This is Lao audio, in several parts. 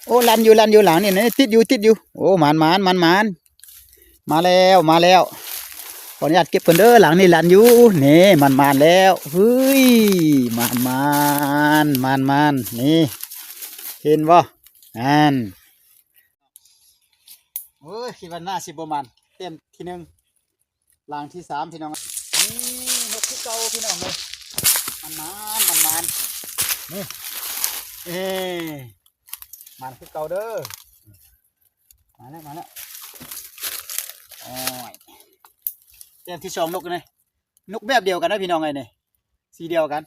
ໂອ້ ລັນຢູ່ ລັນຢູ່ ຫຼັງນີ້ ນີ້ ຕິດຢູ່ ຕິດຢູ່. ໂອ້ ໝານໆ ໝານໆ ມາແລ້ວ ມາແລ້ວ. ຂໍອະນຸຍາດເກັບກ່ອນເດີ ຫຼັງນີ້ລັນຢູ່. ນີ້ ໝານໆ ແລ້ວ. ເຮີ້ຍ ໝານໆ ໝານໆ ນີ້ ເຫັນບໍ່? ນັ້ນ. ໂອ້ຍ ຄິດວ່າໜ້າຊິບໍ່ໝານ ແຕ້ມທີໜຶ່ງ ຫຼັງທີສາມ ພີ່ນ້ອງ. ນີ້ ນົກຄືເກົ່າ ພີ່ນ້ອງເອີຍ. ໝານໆ ໝານໆ ນີ້. ເອີ ໝານຄືເກົ່າເດີ. ມາແລ້ວ ມາແລ້ວ. ໂອ້ຍ ແຕ້ມທີສອງ ນົກນີ້ ນົກແບບດຽວກັນນະ ພີ່ນ້ອງເອີຍ ນີ້ ສີດຽວກັນ.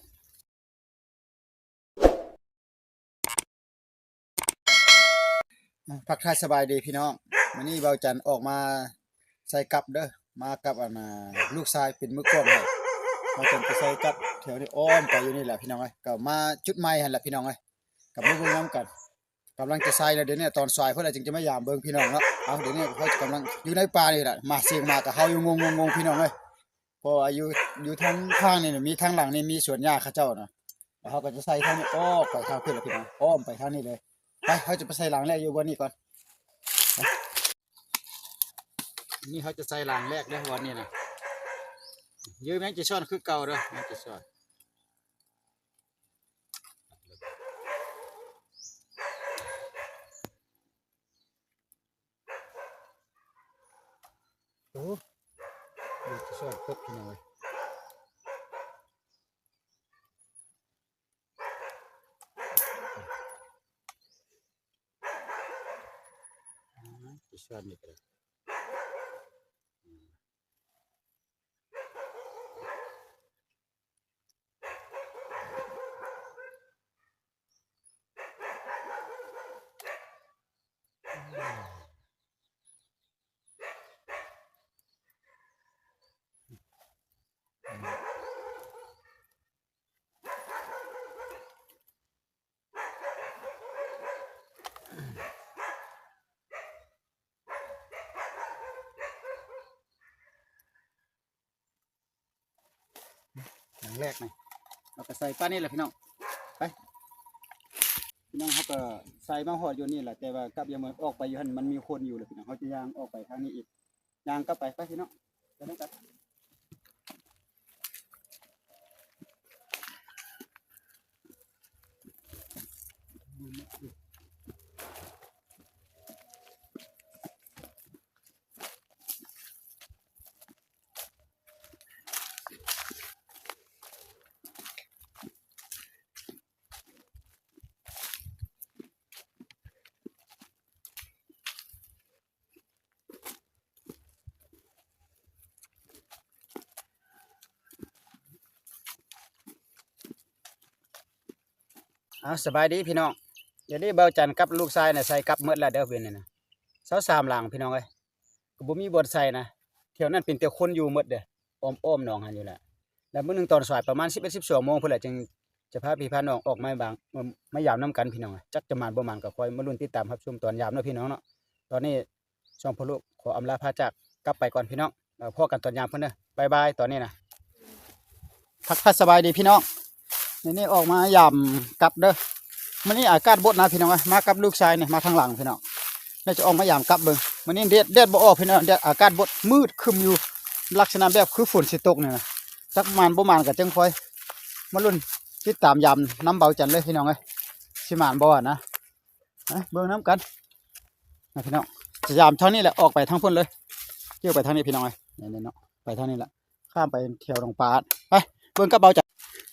ອ່າ ທັກທາຍສະບາຍດີພີ່ນ້ອງ. ມື້ນີ້ບ່າວຈັນອອກມາໃສ່ກັບເດີ ມາກັບ ອັນນ່າ ລູກຊາຍເປັນມືກອງໃຫ້. ບ່າວຈັນໄປໃສ່ກັບແຖວນີ້ ອ້ອມໄປຢູ່ນີ້ແຫຼະພີ່ນ້ອງເອີຍ. ກໍມາຈຸດໃໝ່ຫັ້ນແຫຼະພີ່ນ້ອງເອີຍ. ກໍມາເບິ່ງນຳກັນ ກຳລັງຈະໃສ່ແລ້ວ. ດຽວນີ້ຕອນສາຍເພິ່ນລະຈຶ່ງຈະມາຢາມເບິ່ງພີ່ນ້ອງເນາະ. ເອົາ ດຽວນີ້ເຮົາກຳລັງຢູ່ໃນປ່ານີ້ແຫຼະ ມາສຽງມາກໍເຮົາຢູ່ ງົງໆ ພີ່ນ້ອງເອີຍ. ເພາະວ່າຢູ່ ຢູ່ທາງຂ້າງນີ້ມີ ທາງຫຼັງນີ້ມີສວນຫຍ້າເຂົາເຈົ້ານະ. ແລ້ວເຮົາກໍຈະໃສ່ທາງນີ້ອອກໄປທາງພຸ້ນລະພີ່ນ້ອງ ອ້ອມໄປທາງນີ້ເລີຍ. ໄປ ເຮົາຈະໄປໃສ່ຫຼັງແລກຢູ່ບ່ອນນີ້ກ່ອນ. ນີ້ເຮົາຈະໃສ່ຫຼັງແລກເດີບ່ອນນີ້ນະ. ຢູ່ແມງຈີຊອນຄືເກົ່າເດີ ແມງຈີຊອນ. ໂອ້ ແມງຈີຊອນຕົກພີ່ນ້ອງເອີຍ. ອືມ ຈີຊອນນີ້ກໍໄດ້. ຫຼັງແລກນະ ເຮົາກໍໃສ່ປານນີ້ແຫຼະພີ່ນ້ອງ. ໄປ ພີ່ນ້ອງ ເຮົາກໍໃສ່ມາຮອດຢູ່ນີ້ແຫຼະ ແຕ່ວ່າກັບຍັງບໍ່ອອກໄປຢູ່ຫັ້ນ ມັນມີຄົນຢູ່ແຫຼະພີ່ນ້ອງ. ເຮົາຈະຍ່າງອອກໄປທາງນີ້ອີກ ຍ່າງກັບໄປ ໄປພີ່ນ້ອງ ໄປນຳກັນ. ເອົາ ສະບາຍດີພີ່ນ້ອງ. ດຽວນີ້ບ່າວຈັນກັບລູກຊາຍນະ ໃສ່ກັບໝົດແລ້ວເດີ ເວັນນີ້ນະ ຊາວສາມຫຼັງພີ່ນ້ອງເອີຍ. ກໍບໍ່ມີບ່ອນໃສ່ນະ ແຖວນັ້ນເປັນແຕ່ຄົນຢູ່ໝົດເດ້ ອ້ອມໆ ໜອງຫັ້ນຢູ່ແຫຼະ. ແລ້ວມື້ໜຶ່ງຕອນສາຍປະມານສິບເອັດ ສິບສອງໂມງພຸ້ນແຫຼະ ຈຶ່ງຈະພາພີ່ພານ້ອງອອກມາບາງ ມາຢາມນຳກັນພີ່ນ້ອງ. ຈັກຈະໝານບໍ່ໝານກໍຄ່ອຍມາລຸ້ນຕິດຕາມຮັບຊົມຕອນຢາມເນາະພີ່ນ້ອງເນາະ. ຕອນນີ້ສອງພໍ່ລູກຂໍອຳລາພາຈາກກັບໄປກ່ອນພີ່ນ້ອງ. ເອີ ພໍ້ກັນຕອນຍາມເພິ່ນເດີ ບາຍບາຍຕອນນີ້ນະ. ທັກທາຍສະບາຍດີພີ່ນ້ອງ. ນີ້ ນີ້ອອກມາຢາມກັບເດີ. ມື້ນີ້ອາກາດບົດນະພີ່ນ້ອງເອີຍ. ມາກັບລູກຊາຍນີ້ ມາທາງຫຼັງພີ່ນ້ອງ. ແລ້ວຈະອອກມາຢາມກັບເບິ່ງ. ມື້ນີ້ແດດ ແດດບໍ່ອອກພີ່ນ້ອງ. ແດດ ອາກາດບົດ ມືດຄຶ້ມຢູ່ ລັກສະນະແບບຄືຝົນຊິຕົກນີ້ນະ. ຈັກໝານບໍ່ໝານກໍຈັ່ງຄ່ອຍມາລຸ້ນຕິດຕາມຢາມນຳບ່າວຈັນເລີຍພີ່ນ້ອງເອີຍ. ຊິໝານບໍ່ນະ. ມາເບິ່ງນຳກັນນະພີ່ນ້ອງ. ຈະຢາມທາງນີ້ແຫຼະ ອອກໄປທາງພຸ້ນເລີຍ. ກ່ຽວໄປທາງນີ້ພີ່ນ້ອງເອີຍ. ນີ້ໆ ເນາະ ໄປທາງນີ້ແຫຼະ ຂ້າມໄປແຖວໜອງປາ. ໄປເບິ່ງກັບເບົາຈັນ.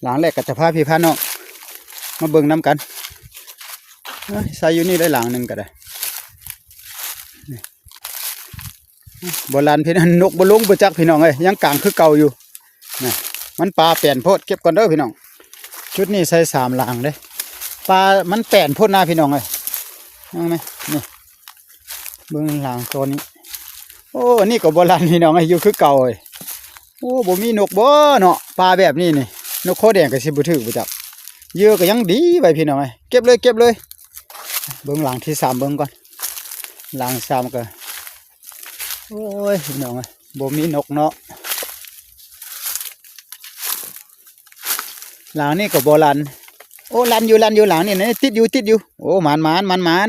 ຫຼັງແລກກໍຈະພາພີ່ພານ້ອງມາເບິ່ງນຳກັນ. ເອີຍ ໃສ່ຢູ່ນີ້ໄດ້ຫຼັງໜຶ່ງກໍໄດ້. ນີ້ ບໍ່ລັນພີ່ນ້ອງ ນົກບໍ່ລົງບໍ່ຈັກພີ່ນ້ອງເອີຍ ຍັງກາງຄືເກົ່າຢູ່. ນະ ມັນປາແປນໂພດ ເກັບກ່ອນເດີພີ່ນ້ອງ. ຈຸດນີ້ໃສ່ສາມຫຼັງເດ້. ປາມັນແປນໂພດນະພີ່ນ້ອງເອີຍ. ເບິ່ງນີ້ ນີ້ ເບິ່ງຫຼັງໂຕນີ້. ໂອ້ ອັນນີ້ກໍບໍ່ລັນພີ່ນ້ອງເອີຍ ຢູ່ຄືເກົ່າເອີຍ. ໂອ້ ບໍ່ມີນົກບໍ່ເນາະ ປາແບບນີ້ນີ້. ນົກຄໍແດງກໍຊິບໍ່ຖືກບໍ່ຈັກ. ເຫຍື່ອກໍຍັງດີໄວ້ພີ່ນ້ອງເອີຍ. ເກັບເລີຍ ເກັບເລີຍ. ເບິ່ງຫຼັງທີສາມເບິ່ງກ່ອນ. ຫຼັງສາມກໍ ໂອ້ຍ ພີ່ນ້ອງເອີຍ ບໍ່ມີນົກເນາະ. ຫຼັງນີ້ກໍບໍ່ລັນ. ໂອ້ ລັນຢູ່ ລັນຢູ່ ຫຼັງນີ້ ນີ້ ຕິດຢູ່ ຕິດຢູ່. ໂອ້ ໝານ ໝານ ໝານ ໝານ.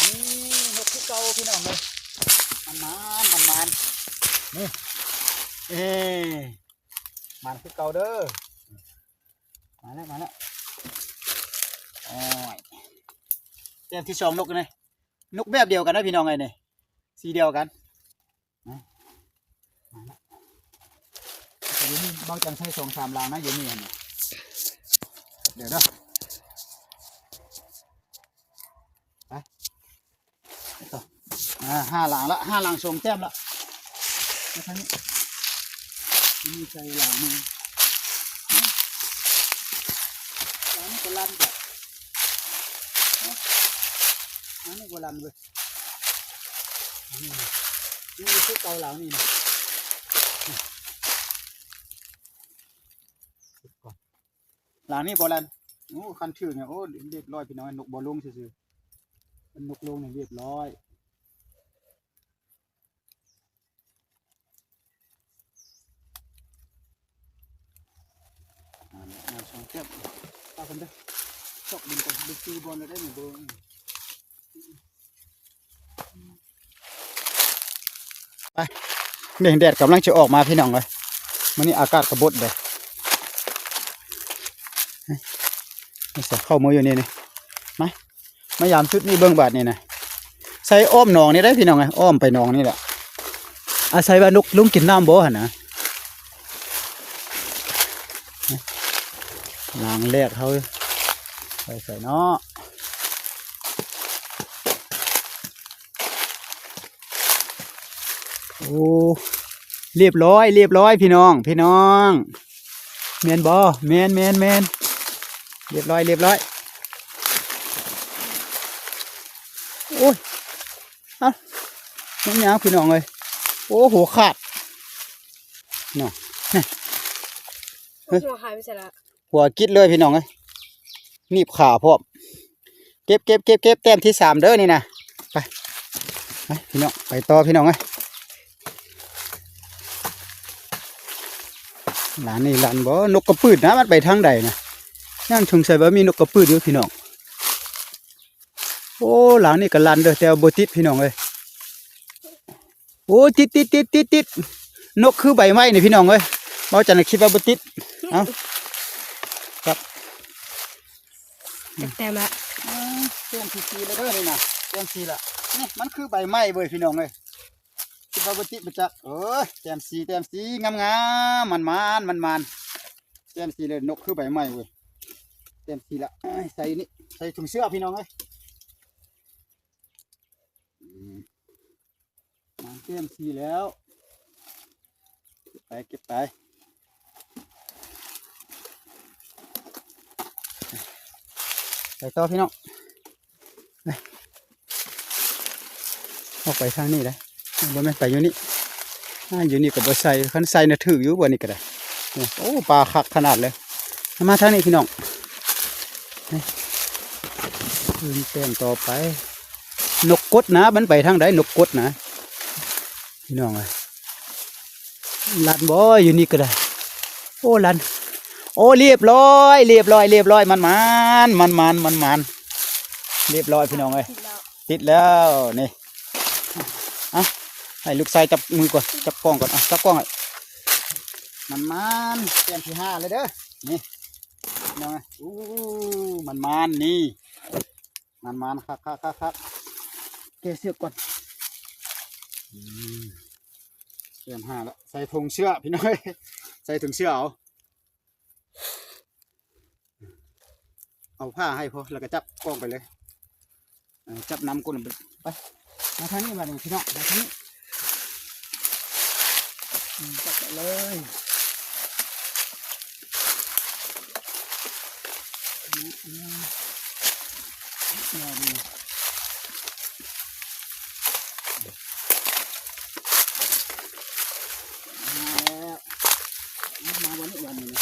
ນີ້ ນົກຄືເກົ່າພີ່ນ້ອງເອີຍ ມັນມານ ມັນມານ ນີ້ ເອີ ມານຄືເກົ່າເດີ ມາແລ້ວ ມາແລ້ວ ໂອ້ຍ ແຕ້ມທີສອງນົກນີ້ ນົກແບບດຽວກັນນະພີ່ນ້ອງເອີຍ ນີ້ ສີດຽວກັນ ຢູ່ນີ້ເບົາຈັນໃສ່ສອງສາມລາງນະ ຢູ່ນີ້ຫັ້ນນະ ດຽວເດີ ໄປ ຕໍ່ ອ່າ ຫ້າລາງລະ ຫ້າລາງ ສອງແຕ້ມລະ ມາທາງນີ້ ມີໃສ່ລາງໜຶ່ງ ລາງນີ້ກໍລັນແບບ ອັນນີ້ບໍ່ລັນເວີຍ ນີ້ ນີ້ຄືເກົ່າລາວນີ້ນະ ລາວນີ້ບໍ່ລັນ ໂອ້ ຄັນຖືກນີ້ ໂອ້ ລຽບຮ້ອຍພີ່ນ້ອງ ນົກບໍ່ລົງຊື່ໆ ຄັນນົກລົງນີ້ລຽບຮ້ອຍ. ອ່າ ເອົາສອງແຕ້ມ ປາກັນເດີ ຊອກດິນກ່ອນ ໄປຈື່ບ່ອນແລ້ວໄດ້ນີ້ ບໍ່ ໄປ ນີ້ແດດກຳລັງຈະອອກມາພີ່ນ້ອງເອີຍ ມື້ນີ້ອາກາດກະບົດເດ້ ນີ້ ເຂົ້າມືຢູ່ນີ້ ນີ້ ມາ. ມາຢາມຈຸດນີ້ເບິ່ງບາດນີ້ນະ ໃສ່ອ້ອມໜອງນີ້ໄດ໋ພີ່ນ້ອງເອີຍ ອ້ອມໄປໜອງນີ້ແຫຼະ ອາໄສວ່ານົກລົງກິນນ້ຳບໍ່ຫັ້ນນະ ລາງແລກເຮົາໃສ່ໃສ່ເນາະ ໂອ້ ລຽບຮ້ອຍ ລຽບຮ້ອຍ ພີ່ນ້ອງ ພີ່ນ້ອງ ແມ່ນບໍ່? ແມ່ນ ແມ່ນ ແມ່ນ ລຽບຮ້ອຍ ລຽບຮ້ອຍ ໂອ້ຍ ເອົ້າ ມັນຫຍັງພີ່ນ້ອງເອີຍ ໂອ້ ຫົວຂາດເນາະ ເຮີ້ຍ ຫົວຫາຍໄປໃສລະ? ຫົວກິດເລີຍພີ່ນ້ອງເອີຍ ໜີບຂາພ້ອມ ເກັບ ເກັບ ເກັບ ເກັບ ແຕ້ມທີສາມເດີນີ້ນະ ໄປ ໄປພີ່ນ້ອງ ໄປຕໍ່ພີ່ນ້ອງເອີຍ ລາງນີ້ລັນບໍ່? ນົກກະປືດນະ ມັນໄປທາງໃດນະ ຍັງສົງໄສວ່າມີນົກກະປືດຢູ່ພີ່ນ້ອງ ໂອ້ ລາງນີ້ກະລັນເດີ ແຕ່ວ່າບໍ່ຕິດພີ່ນ້ອງເອີຍ ໂອ້ ຕິດ ຕິດ ຕິດ ຕິດ ຕິດ ນົກຄືໃບໄມ້ນີ້ພີ່ນ້ອງເອີຍ ເບົາຈັນຄິດວ່າບໍ່ຕິດ ເອົ້າ ຄັບ ຈັກແຕ້ມລະ ອ່າ ແຕ້ມທີສີ່ແລ້ວເດີນີ້ນະ ແຕ້ມສີ່ລະ ນີ້ມັນຄືໃບໄມ້ເວີຍພີ່ນ້ອງເອີຍ ຄິດວ່າບໍ່ຕິດບໍ່ຈັກ ໂອ້ຍ ແຕ້ມສີ່ ແຕ້ມສີ່ ງາມໆ ມັນມານ ມັນມານ ແຕ້ມສີ່ແລ້ວ ນົກຄືໃບໄມ້ເວີຍ ແຕ້ມສີ່ລະ ໃສ່ນີ້ ໃສ່ຖົງເສື້ອພີ່ນ້ອງເອີຍ ອືມ ມາແຕ້ມສີ່ແລ້ວ ເກັບໄປ ເກັບໄປ ໄປຕໍ່ພີ່ນ້ອງ ອອກໄປທາງນີ້ເດ້ ບໍ່ແມ່ນໄປຢູ່ນີ້ ອ່າ ຢູ່ນີ້ກໍບໍ່ໃສ່ ຄັນໃສ່ນະຖືກຢູ່ບ່ອນນີ້ກໍໄດ້ ໂອ້ ປາຄັກຂະໜາດເລີຍ ມາທາງນີ້ພີ່ນ້ອງ ນີ້ ເບິ່ງແຕ້ມຕໍ່ໄປ ນົກກົດນະ ມັນໄປທາງໃດ ນົກກົດນະ ພີ່ນ້ອງເອີຍ ລັນບໍ່? ຢູ່ນີ້ກໍໄດ້ ໂອ້ ລັນ ໂອ້ ລຽບຮ້ອຍ ລຽບຮ້ອຍ ລຽບຮ້ອຍ ມັນມານ ມັນມານ ມັນມານ ລຽບຮ້ອຍພີ່ນ້ອງເອີຍ ຕິດແລ້ວ ຕິດແລ້ວນີ້ ເອົາ ໃຫ້ລູກຊາຍຈັບມືກ່ອນ ຈັບກ້ອງກ່ອນ ເອົາ ຈັບກ້ອງໃຫ້ ມັນມານ ແຕ້ມທີຫ້າແລ້ວເດີ ນີ້ ພີ່ນ້ອງເອີຍ ໂອ້ ມັນມານນີ້ ມັນມານ ຄັກໆໆໆ ແກ້ເຊືອກກ່ອນ ອືມ ແຕ້ມຫ້າແລ້ວ ໃສ່ຖົງເສື້ອພີ່ນ້ອງເອີຍ ໃສ່ຖົງເສື້ອເອົາ ເອົາຜ້າໃຫ້ພໍ ແລ້ວກໍຈັບກ້ອງໄປເລີຍ. ເອີ ຈັບນຳກົ້ນໄປ. ມາທາງນີ້ບາດນີ້ພີ່ນ້ອງ ມາທາງນີ້. ອືມ ຈັບໄປເລີຍ. ອືມ ອືມ ແນວນີ້ ມາແລ້ວ. ມາ ມາບ່ອນນີ້ ບ່ອນນີ້ນະ.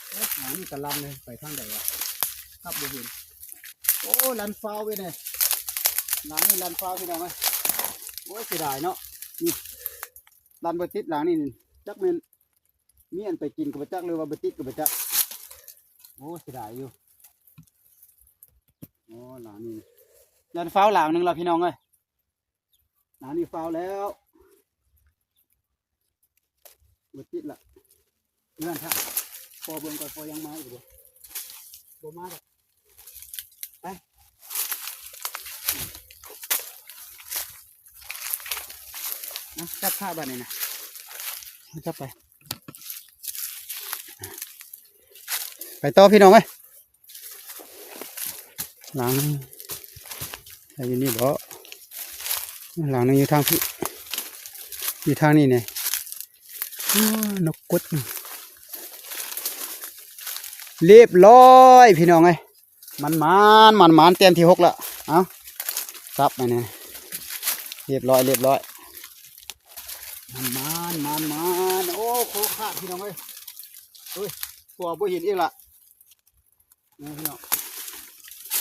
ເອີ ອັນນີ້ກະລຳເລີຍ ໄປທາງໃດວະ ກັບບໍ່ເຫັນ. ໂອ້ ລັນຟາວເວີຍນີ້ ຫຼັງນີ້ລັນຟາວ ພີ່ນ້ອງເອີຍ. ໂອ້ຍ ເສຍດາຍເນາະ ນີ້ ລັນບໍ່ຕິດຫຼັງນີ້. ຈັກແມ່ນມີອັນໄປກິນກໍບໍ່ຈັກ ຫຼືວ່າບໍ່ຕິດກໍບໍ່ຈັກ. ໂອ້ ເສຍດາຍຢູ່. ໂອ້ ຫຼັງນີ້ລັນຟາວຫຼັງໜຶ່ງລະ ພີ່ນ້ອງເອີຍ. ອັນນີ້ຟາວແລ້ວ ບໍ່ຕິດລະ. ເລື່ອນຖ້າ ພໍເບິ່ງກ່ອນ ພໍຍັງມາອີກບໍ່? ບໍ່ມາດອກ. ໄປ ນະ ຈັບຜ້າບາດນີ້ນະ ຈັບໄປ. ໄປຕໍ່ ພີ່ນ້ອງເອີຍ. ຫຼັງ ໃສ່ຢູ່ນີ້ບໍ? ຫຼັງໜຶ່ງຢູ່ທາງພີ້ ຢູ່ທາງນີ້ແດ່. ໂອ້ ນົກກົດ ລຽບລ້ອຍ ພີ່ນ້ອງເອີຍ. ໝານໆ ໝານໆ ແຕ້ມທີຫົກລະ. ເອົາ ສັບອັນນີ້ ລຽບລ້ອຍ ລຽບລ້ອຍ. ໝານໆ ໝານໆ. ໂອ້ ໂຄຂາດ ພີ່ນ້ອງເອີຍ. ເຮີ້ຍ ຫົວບໍ່ເຫັນອີກລະ. ນີ້ພີ່ນ້ອງ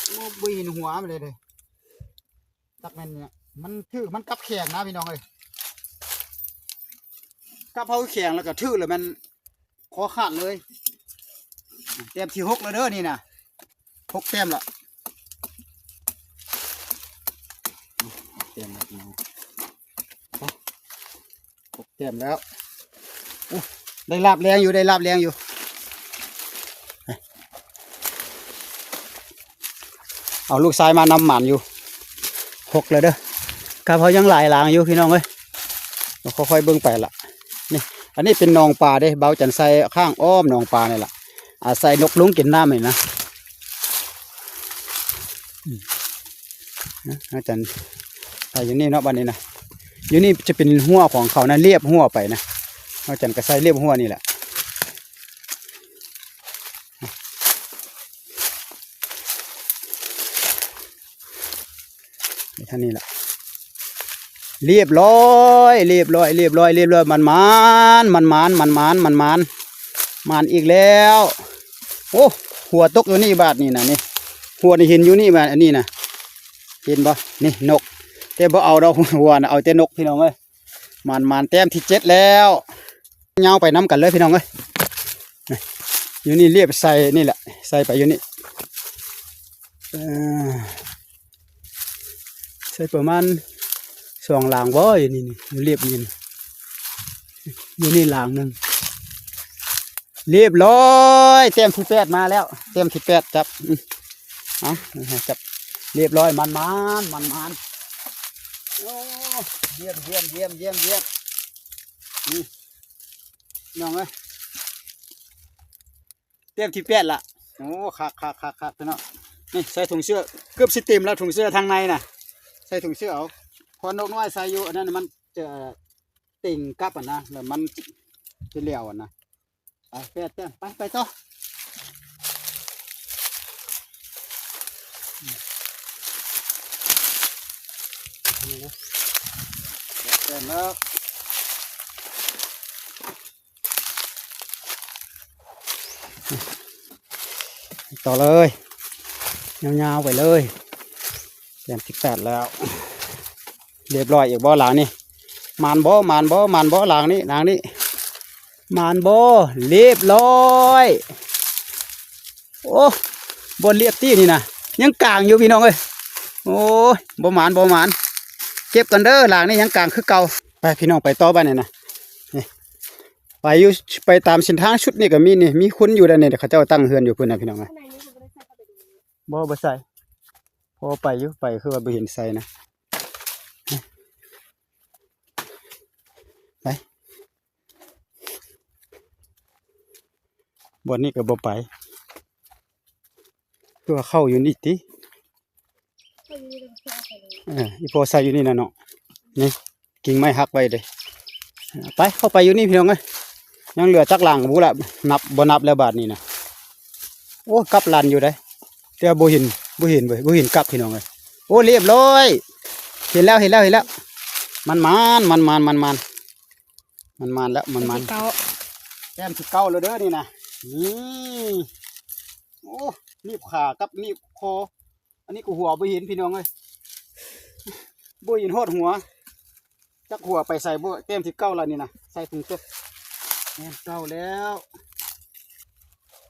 ໂອ້ ບໍ່ເຫັນຫົວມັນເລີຍເດ້. ຈັກແມ່ນຫຍັງ ມັນຖືກ ມັນກັບແຂງນະ ພີ່ນ້ອງເອີຍ. ກັບເຮົາແຂງແລ້ວກໍຖືກ ແລ້ວມັນຄໍຂາດເລີຍ. ແຕ້ມທີຫົກແລ້ວເດີນີ້ນະ ຫົກແຕ້ມລະ ຫົກແຕ້ມແລ້ວພີ່ນ້ອງ. ຫົກແຕ້ມແລ້ວ. ໂອ້ ໄດ້ລາບແລງຢູ່ ໄດ້ລາບແລງຢູ່. ເອົາລູກຊາຍມານຳໝານຢູ່. ຫົກແລ້ວເດີ. ກະເພາະຍັງຫຼາຍຫຼັງຢູ່ ພີ່ນ້ອງເອີຍ. ເຮົາຄ່ອຍໆເບິ່ງໄປລະ. ນີ້ ອັນນີ້ເປັນໜອງປາເດ້ ບ່າວຈັນໃສ່ຂ້າງອ້ອມໜອງປານີ້ລະ. ອາໄສນົກລຸງກິນນ້ຳນີ້ນະ. ອືມ ນະ ອາຈານ ໄປຢູ່ນີ້ເນາະ ບາດນີ້ນະ. ຢູ່ນີ້ຈະເປັນຮົ້ວຂອງເຂົານະ ລຽບຮົ້ວໄປນະ. ອາຈານກໍໃສ່ລຽບຮົ້ວນີ້ແຫຼະ. ໄປທາງນີ້ລະ. ລຽບລ້ອຍ ລຽບລ້ອຍ ລຽບລ້ອຍ ລຽບລ້ອຍ. ໝານໆ ໝານໆ ໝານໆ ໝານໆ ໝານອີກແລ້ວ. ໂອ້ ຫົວຕົກຢູ່ນີ້ບາດນີ້ນະ. ນີ້ ຫົວນີ້ເຫັນຢູ່ນີ້ບາດ ອັນນີ້ນະ ເຫັນບໍ່? ນີ້ນົກ ແຕ່ບໍ່ເອົາດອກຫົວນະ ເອົາແຕ່ນົກ ພີ່ນ້ອງເອີຍ. ໝານໆ ແຕ້ມທີເຈັດແລ້ວ. ຍາວໄປນຳກັນເລີຍ ພີ່ນ້ອງເອີຍ. ຢູ່ນີ້ລຽບໃສ່ນີ້ແຫຼະ ໃສ່ໄປຢູ່ນີ້. ເອີ ໃສ່ປະມານສອງຫຼັງບໍ່? ຢູ່ນີ້ນີ້ ຢູ່ລຽບນີ້ນີ້ ຢູ່ນີ້ຫຼັງໜຶ່ງ. ລຽບລ້ອຍ ແຕ້ມທີແປດມາແລ້ວ ແຕ້ມທີແປດ. ຈັບ ອືມ ເອົາ ຈັບ ລຽບລ້ອຍ. ໝານໆ ໝານໆ. ໂອ້ ຢ້ຽມ ຢ້ຽມ ຢ້ຽມ ຢ້ຽມ ຢ້ຽມ. ອືມ ນ້ອງເອີຍ ແຕ້ມທີແປດລະ. ໂອ້ ຄັກໆໆໆ ພີ່ນ້ອງ. ນີ້ໃສ່ຖົງເສື້ອ ເກືອບຊິເຕັມແລ້ວ ຖົງເສື້ອທາງໃນນະ. ໃສ່ຖົງເສື້ອເອົາ ເພາະນົກນ້ອຍໃສ່ຢູ່ອັນນັ້ນ ມັນຈະເຕັງກັບຫັ້ນນະ ແລ້ວມັນຈະຫຼຽວຫັ້ນນະ. ໄປ ແປດແຕ້ມ ໄປ ໄປຕໍ່. ແປດແຕ້ມແລ້ວ. ຕໍ່ເລີຍ ຍາວໆໄປເລີຍ. ແຕ້ມທີແປດແລ້ວ. ລຽບລ້ອຍອີກບໍ່ຫຼັງນີ້? ໝານບໍ່ ໝານບໍ່ ໝານບໍ່ຫຼັງນີ້ ຫຼັງນີ້? ໝານບໍ່? ລຽບລ້ອຍ. ໂອ້ ບໍ່ລຽບຕິນີ້ນະ ຍັງກາງຢູ່ພີ່ນ້ອງເອີຍ. ໂອ້ຍ ບໍ່ໝານ ບໍ່ໝານ. ເກັບກ່ອນເດີ ຫຼັງນີ້ຍັງກາງຄືເກົ່າ. ໄປພີ່ນ້ອງ ໄປຕໍ່ບາດນີ້ນະ. ນີ້ ໄປຢູ່ ໄປຕາມເສັ້ນທາງຊຸດນີ້ກໍມີນີ້ ມີຄົນຢູ່ໃນນີ້ ເຂົາເຈົ້າຕັ້ງເຮືອນຢູ່ພຸ້ນນະພີ່ນ້ອງເອີຍ. ບໍ່ ບໍ່ໃສ່. ພໍໄປຢູ່ ໄປຄືວ່າບໍ່ເຫັນໃສ່ນະ. ໄປ ບ່ອນນີ້ກໍບໍ່ໄປ. ຄືວ່າເຂົ້າຢູ່ນີ້ຕິ. ເອີ ອີ່ພໍ່ໃສ່ຢູ່ນີ້ນະເນາະ. ນີ້ ກິ່ງໄມ້ຫັກໄວ້ເດ້. ໄປ ເຂົ້າໄປຢູ່ນີ້ພີ່ນ້ອງເອີຍ. ຍັງເຫຼືອຈັກຫຼັງບໍ່ລະ ນັບ ບໍ່ນັບແລ້ວບາດນີ້ນະ. ໂອ້ ກັບລັນຢູ່ເດ້ ແຕ່ບໍ່ເຫັນ ບໍ່ເຫັນເວີຍ ບໍ່ເຫັນກັບພີ່ນ້ອງເອີຍ. ໂອ້ ລຽບຮ້ອຍ ເຫັນແລ້ວ ເຫັນແລ້ວ ເຫັນແລ້ວ. ມັນມານ ມັນມານ ມັນມານ ມັນມານແລ້ວ ມັນມານ. ແຕ້ມທີເກົ້າ ແຕ້ມທີເກົ້າແລ້ວເດີນີ້ນະ. ນີ້ ໂອ້ ໜີບຂາກັບໜີບຄໍ. ອັນນີ້ກໍຫົວບໍ່ເຫັນພີ່ນ້ອງເອີຍ ບໍ່ເຫັນຮອດຫົວ ຈັກຫົວໄປໃສບໍ່. ແຕ້ມທີເກົ້າແລ້ວນີ້ນະ ໃສ່ຖົງຕົວ. ແມ່ນເກົ້າແລ້ວ.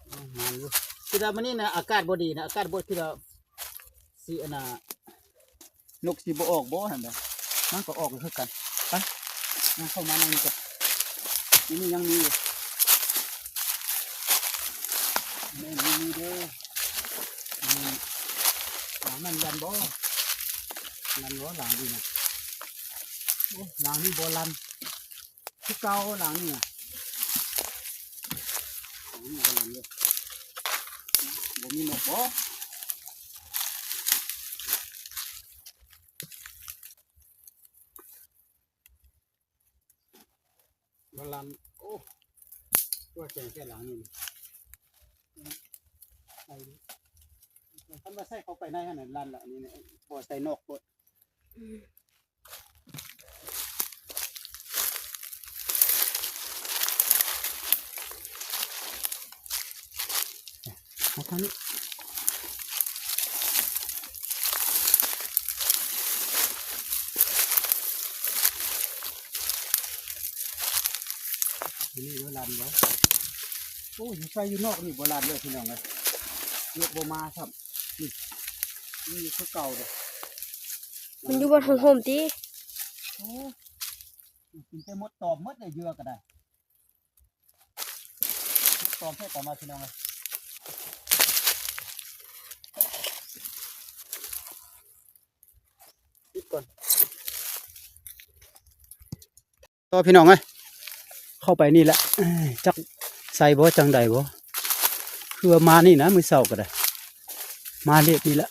ໂອ້ ມັນຢູ່ ຄືວ່າມື້ນີ້ນະ ອາກາດບໍ່ດີນະ ອາກາດບໍ່ ຄືວ່າຊິ ອັນນ່າ ນົກຊິບໍ່ອອກບໍ່ຫັ້ນນະ. ມັນກໍອອກຄືກັນ. ໄປ ມາ ເຂົ້າມາໃນນີ້ກ່ອນ. ນີ້ຍັງມີຢູ່ ແມ່ນມີເດີ. ນີ້ ຫຼັງນັ້ນລັນບໍ່ ລັນບໍ່ຫຼັງນີ້ນະ. ໂອ້ ຫຼັງນີ້ບໍ່ລັນ ຄືເກົ່າຫຼັງນີ້ນະ. ຫຼັງນີ້ບໍ່ລັນເລີຍ ບໍ່ມີນົກບໍ່. ບໍ່ລັນ. ໂອ້ ຕົວແຂງແທ້ຫຼັງນີ້. ຄັນວ່າໃສ່ເຂົ້າໄປໃນຫັ້ນນະ ລັນລະ. ອັນນີ້ນະ ບໍ່ໃສ່ນອກໂພດ. ເອົາທາງນີ້ ນີ້ບໍ່ລັນບໍ່. ໂອ້ຍ ໃສ່ຢູ່ນອກນີ້ບໍ່ລັນເລີຍພີ່ນ້ອງເອີຍ. ນົກບໍ່ມາຊ້ຳ. ນີ້ ນີ້ຄືເກົ່າເດ້ ມັນຢູ່ບ່ອນຮົ່ມໆຕິ. ໂອ້ ກິນແຕ່ມົດຕອມໝົດເລີຍ ເຫຍື່ອກໍໄດ້. ຕອນແທ້ຕອນມາ ພີ່ນ້ອງເອີຍ. ປິດກ່ອນ. ຕໍ່ ພີ່ນ້ອງເອີຍ ເຂົ້າໄປນີ້ແຫຼະ. ເອີຍ ຈັກໃສ່ບໍ່ ຈັ່ງໃດບໍ່. ຄືວ່າມານີ້ນະ ມື້ເຊົ້າກໍໄດ້ ມາເລດນີ້ແຫຼະ.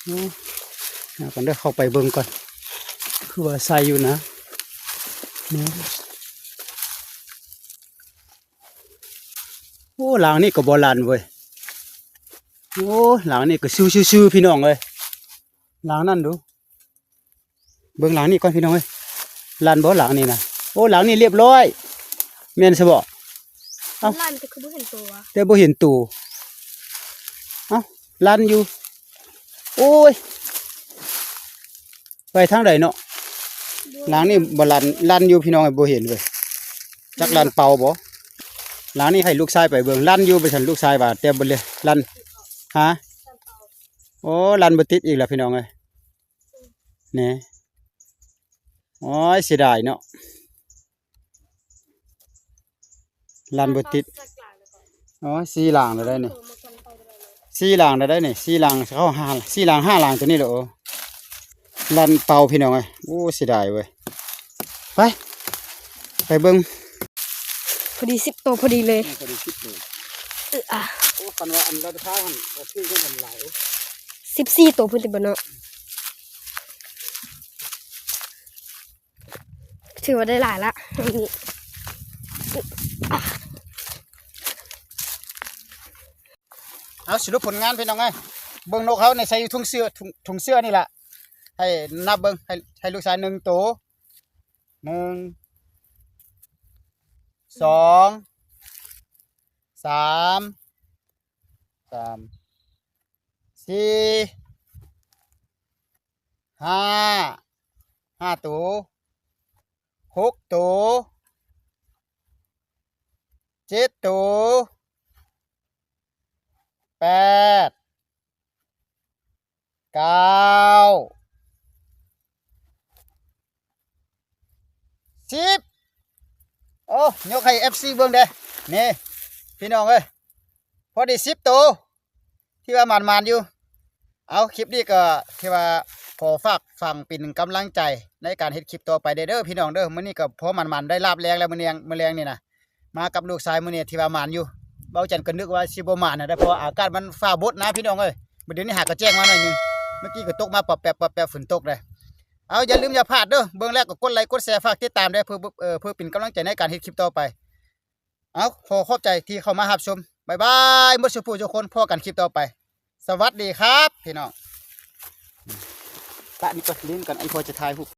ໂອ້ ຫາກັນເດີ ເຂົ້າໄປເບິ່ງກ່ອນ. ຄືວ່າໃສ່ຢູ່ນະ. ນີ້ ໂອ້ ຫຼັງນີ້ກໍບໍ່ລັນເວີຍ. ໂອ້ ຫຼັງນີ້ກໍຊື່ໆໆ ພີ່ນ້ອງເອີຍ. ຫຼັງນັ້ນດູ ເບິ່ງຫຼັງນີ້ກ່ອນພີ່ນ້ອງເອີຍ. ລັນບໍ່ຫຼັງນີ້ນະ. ໂອ້ ຫຼັງນີ້ລຽບຮ້ອຍ ແມ່ນຊະບໍ່. ເອົ້າ ລັນແຕ່ຄືບໍ່ເຫັນໂຕວະ ແຕ່ບໍ່ເຫັນໂຕ. ເອົ້າ ລັນຢູ່. ໂອ້ຍ ໄປທາງໃດເນາະ. ຫຼັງນີ້ບໍ່ລັນ ລັນຢູ່ພີ່ນ້ອງເອີຍ ບໍ່ເຫັນເວີຍ. ຈັກລັນເປົ່າບໍ່. ຫຼັງນີ້ໃຫ້ລູກຊາຍໄປເບິ່ງ ລັນຢູ່ ວ່າຊັ້ນ ລູກຊາຍວ່າ ແຕ່ບໍ່ເລີຍ ລັນ ຫາ ໂອ້ ລັນບໍ່ຕິດອີກແລ້ວພີ່ນ້ອງເອີຍ. ນີ້ ໂອ້ຍ ເສຍດາຍເນາະ ລັນບໍ່ຕິດ. ໂອ້ຍ ສີ່ຫຼັງແລ້ວໄດ໋ນີ້ ສີ່ຫຼັງແລ້ວໄດ໋ນີ້ ສີ່ຫຼັງເຂົ້າຫ້າ ສີ່ຫຼັງຫ້າຫຼັງຕົວນີ້ແຫຼະ. ໂອ້ ລັນເປົ່າພີ່ນ້ອງເອີຍ. ໂອ້ ເສຍດາຍເວີຍ. ໄປ ໄປເບິ່ງ ພໍດີສິບໂຕພໍດີເລີຍ. ເອີ ພໍດີສິບໂຕ. ເອີ ອາ ໂອ້ ຄັນວ່າອັນລາຄາຫັ້ນກໍຖືກກັນຫຼາຍ. ໂອ້ ສິບສີ່ໂຕພຸ້ນຕິບໍ່ເນາະ. ຖືວ່າໄດ້ຫຼາຍລະ ນີ້. ເອົາ ສະຫຼຸບຜົນງານພີ່ນ້ອງເອີຍ. ເບິ່ງນົກເຮົານີ້ໃສ່ຢູ່ຖົງເສື້ອ ຖົງ ຖົງເສື້ອນີ້ລະ. ໃຫ້ນັບເບິ່ງ ໃຫ້ ໃຫ້ລູກຊາຍ ໜຶ່ງໂຕ ໜຶ່ງ ສອງ ສາມ ສາມ ສີ່ ຫ້າ ຫ້າໂຕ ຫົກໂຕ ເຈັດໂຕ ແປດ ເກົ້າ ສິບ. ໂອ້ ຍົກໃຫ້ເອັຟຊີເບິ່ງເດ້ ນີ້ພີ່ນ້ອງເອີຍ. ພໍໄດ້ສິບໂຕ ທີ່ວ່າໝານໆຢູ່. ເອົາ ຄລິບນີ້ກໍຖືວ່າ ຂໍຝາກຝັງເປັນກຳລັງໃຈໃນການເຮັດຄລິບຕໍ່ໄປແດ່ເດີພີ່ນ້ອງເດີ. ມື້ນີ້ກໍພໍໝານໆ ໄດ້ລາບແລງແລ້ວ ມື້ແລງ ມື້ແລງນີ້ນະ ມາກັບລູກຊາຍມື້ນີ້ຖືວ່າໝານຢູ່. ເວົ້າຈັນກໍນຶກວ່າຊິບໍ່ໝານນະ ເພາະວ່າອາກາດມັນຟ້າບົດນະພີ່ນ້ອງເອີຍ. ມື້ດຽວນີ້ຫາກໍແຈ້ງມາໜ້ອຍໜຶ່ງ ເມື່ອກີ້ກໍຕົກມາປອບແປບໆ ຝົນຕົກເລີຍ. ເອົາ ຢ່າລືມຢ່າພາດເດີ ເບິ່ງແລ້ວກໍກົດໄລກົດແຊ ຝາກຕິດຕາມເດີ ເພື່ອ ເອີ ເພື່ອເປັນກຳລັງໃຈໃນການເຮັດຄລິບຕໍ່ໄປ. ເອົາ ຂໍຂອບໃຈທີ່ເຂົ້າມາຮັບຊົມ. ບາຍບາຍ ໝົດສູ່ຜູ້ສູ່ຄົນ ພໍ້ກັນຄລິບຕໍ່ໄປ. ສະຫວັດດີຄັບ ພີ່ນ້ອງ. ປະນີ້ກໍຫຼິ້ນກັນ ໄອ້ພໍ່ຈະຖ່າຍຮູບ.